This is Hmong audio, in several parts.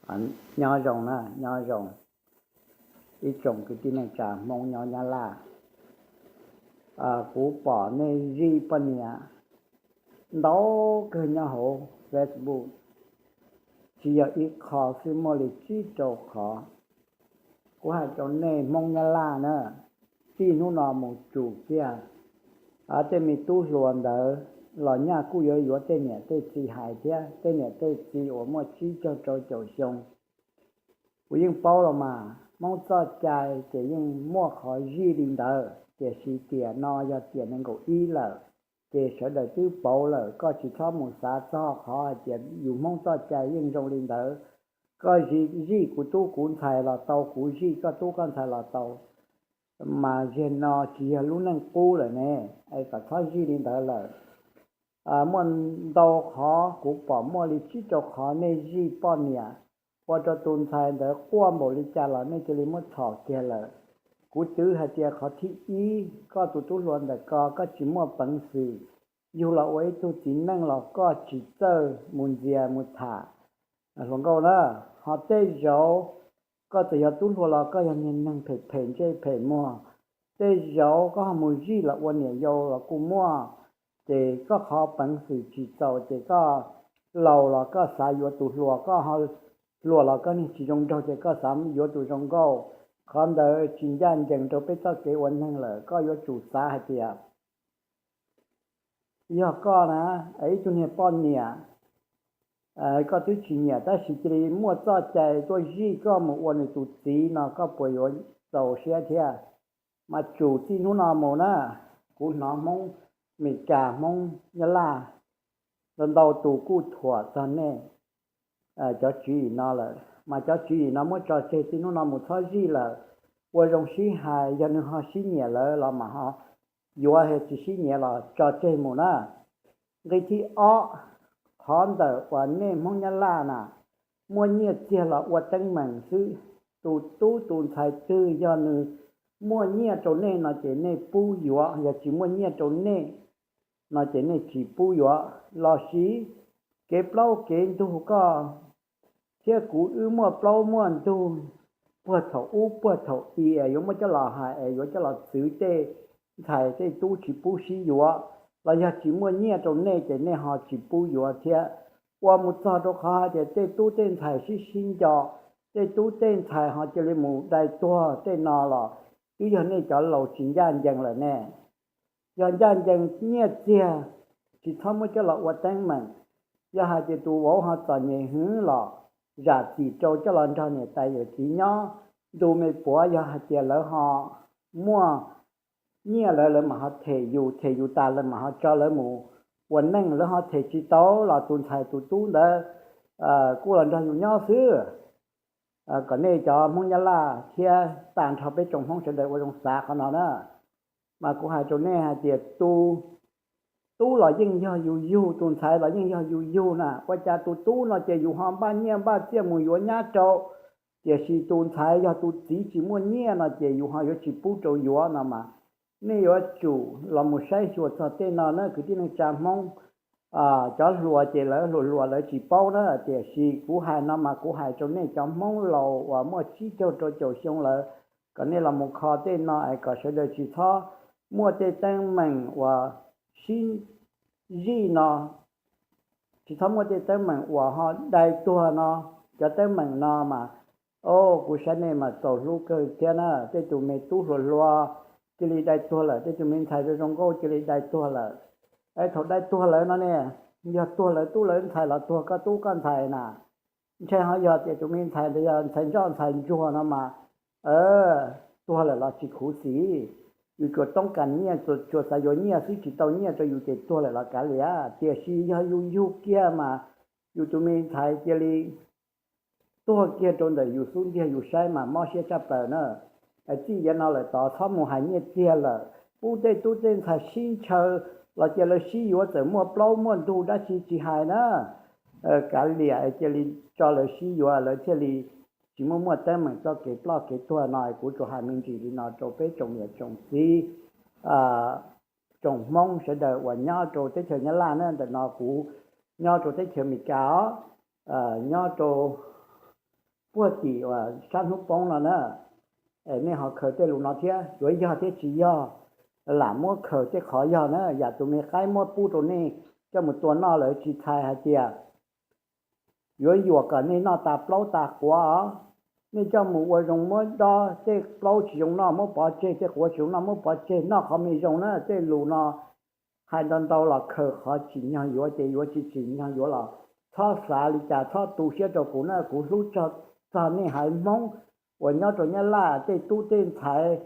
Nyob zoo na, nyob zoo ib tsoom kwv tij neej tsa Hmoob nyob Nyab Laj. Kuv pom nej zij poj niam ntau kawg nyob hauv Facebook, tsis yog ib qho xwb, muaj li tsib rau qhov. Kuv hais rau nej Hmoob Nyab Laj na, txij hnub no mus tsum kiag, tej me tub hluas ntawd los nyaj kuj yuav yuav tej niam tej txiv hais thiab, tej niam tej txiv uas muaj tsib caug rau caum xyoo. Kuv yeej paub los mas, Hmoob txoj cai ces yeej muaj qhov zij li ntawd, tiam sis tiam no yog tiam nees nkaum ib lawm, ces sawv daws twb pauv lawm, koj tsis txhob mus xav txog qhov hais tias yus Hmoob txoj cai yeej zoo li ntawd. Koj zij kuv tub kuv ntxhais los tau, kuv zij koj tub koj ntxhais los tau, mas zaum no tsis yog lub neej qub lawm ne, es kom txhob zij li ntawd lawm. Muaj ntau qhov, kuv pom muaj li tsib rau qhov nej zij poj niam, ua rau tus ntxhais ntawd quaj npaum li cas los nej cia li muab txhom kiag lawm. Kuv twv hais tias qhov thib ib, koj tus tub hluas ntawm ko koj tsis muaj peev xwm yug los ua ib tug txiv neej los koj tsis txawj mus ntxias mus tham hluas nkauj na. Ho tej zaum koj txawm yog tub hluas los koj yog niag neeg phem phem ntsej phem muag, tej zaum koj ho mus zij los ua niam yau los kuj muaj. Ces koj qhov peev xwm tsis txaus ces koj laus los koj xav yuav tus hluas, koj ho hluas los koj niag tsis zoo nraug ces koj xav yuav tus zoo nkauj. Qhov ntawd tsis ncaj ncees rau peb txoj kev ua neeg lawm. Koj yuav tsum xav hais tias yog koj na, ib tug niag poj niam, koj twb tsis nyiam tab sis cia li muaj txoj cai tuaj zij koj mus ua nws tus txiv no, koj puas yuav txaus siab thiab? Mas tsum txij hnub no mus na. Kuv hnov Hmoob Meskas, Hmoob Nyab Laj ntau ntau tus kuj thuam txog nej cov tswv yim no lawm, mas cov tswv yim no muab tso tseg txij hnub no mus, txhob zij lawm. Ua zoo sib hais, yog nws ho sib nyiam lawm los mas ho yuav, tsis sib nyiam los tso tseg mus na. Nqe thib ob, qhov ntawm uas nej Hmoob Nyab Laj na, muaj nyiaj txiag los ua teeb meem xwb. Tus tub tus ntxhais twg yog nws muaj nyiaj rau nej no ces nej pub yuav, yog tsis muaj nyiaj rau nej no ces nej tsis pub yuav. Los sis kev plaub kev ntug koj thiab kuv wb muaj plaub muaj ntug puag thaum ub puag thaum i es yuav muab coj los hais es yuav coj los txwv tej ntxhais tej tub tsis pub sib yuav, los yog tsis muaj nyiaj rau nej ces nej ho tsis pub yuav thiab. Ua mus txog rau qhov hais tias tej tub tej ntxhais sib sib nco, tej tub tej ntxhais ho cia li mus dai tuag tej no los twb yog nej cov laus tsis ncaj ncees lawm ne. Yog ncaj ncees nyiaj txiag, tsis txhob muab coj los ua teeb meem. Yog hais tias tus vauv ho txom nyem heev los zam txim rau coj los nrog niam tais yawm txiv nyob. Ntu me puav yog hais tias lawv ho muaj nyiaj lawm, lawv mam ho them yus, them yus tas lawv mam ho tso lawv mus ua neej. Lawv ho them tsis tau los tus ntxhais tus tub ntawd kuj los nrog yus nyob xwb. Kom nej cov Hmoob Nyab Laj thiab tag nrho peb tsoom Hmoob sawv daws ua zoo xav qhov no na. Mas kuv hais rau nej hais tias tus tub los yeej yog yus yug, tus ntxhais los yeej yog yus yug na. Ua cas tus tub no ces yus ho npaj nyiaj npaj txiaj mus yuav nyab rau, tiam sis tus ntxhais yog tus txiv tsis muaj nyiaj no ces yus ho yuav tsis pub rau yuav no mas. Nej yuav tsum los mus saib xyuas txog tej no na kwv tij neej tsa Hmoob. Cov hluas ces lawv hluas hluas lawv tsis paub na, tiam sis kuv hais no mas kuv hais rau nej cov Hmoob laus uas muaj tsib caug rau caum xyoo lawm, kom nej los mus kho tej no es kom sawv daws tsis txhob muaj tej teeb meem uas sib zij no, tsis txhob muaj tej teeb meem uas ho dai tuag no. Cov teeb meem no mas, o, kuv saib nej mas txaus hlub kawg thiab na. Tej tus me tub hluas hluas cia li dai tuag lawm, tej tus me ntxhais zoo zoo nkauj cia li dai tuag lawm. Es thaum dai tuag lawm no ne, yog tuag lawv tub lawv ntxhais los tuag koj tub koj ntxhais na, ntshe ho yog tias tus me ntxhais ntawd yog ntxhais ntsoj ntxhais ntsuag no mas, tuag lawm los tsis khuv xim. Yus tsuas toob kas nyiaj, tsuas xav yuav nyiaj xwb, tsis tau nyiaj rau yus ces tuag lawm los kav liam. Tiam sis yog yus yug kiag mas yus tus me ntxhais cia li tuag kiag rau ntawm yus xub ntiag yus saib mas mob siab tshaj plaws na. Txij yav no lawm tod txhob mus hais nyiaj txiag lawm, pub tej tub tej ntxhais sib ntshaw los cia lawv sib yuav, txawm muaj plaub muaj ntug dab tsi tsis hais na, kav liam, cia li tso lawv sib yuav lawv thiaj li tsis muaj muaj teeb meem txoj kev ploj kev tuag no. Kuv tsuas hais me ntsis li no rau peb tsoom niam tsoom txiv, tsoom Hmoob sawv daws uas nyob rau teb chaws Nyab Laj na. Ntawm no kuv nyob rau teb chaws Amelikas os, nyob rau puag tim uas sab hnub poob no na. Nej ho khaws tej lus no thiab, yuav yog thiab tsis yog, lam muab khaws tej qhov yog na, yam tus me qaib muab pub rau nej coj mus tua noj lawm tsis txhais hais tias yuav yuam kom nej noj tas plaub tas quav os. Nej coj mus ua zoo muab dob tej plaub tsis zoo noj muab pov tseg, tej quav tsis zoo noj muab pov tseg, noj qhov me zoo na. Tej lus no hais ntau ntau los khaws qhov tsim nyog yuav ces yuav, tsis tsim nyog yuav los txhob xav li cas, txhob tu siab rau kuv na. Kuv hlub txog, txog nej haiv Hmoob uas nyob rau Nyab Laj, tej tub tej ntxhais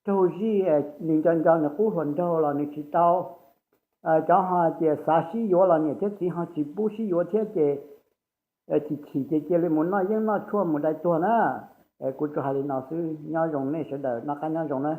raug zij, nws nco nco nws qub hluas nraug los nws tsis tau. Cov ho tias xav sib yuav los niam thiab txiv ho tsis pub sib yuav thiab ces chim chim ces cia li mus noj yeeb noj tshuaj mus dai tuag na. Kuv tsuas hais li no xwb, nyob zoo nej sawv daws, noj qab nyob zoo na.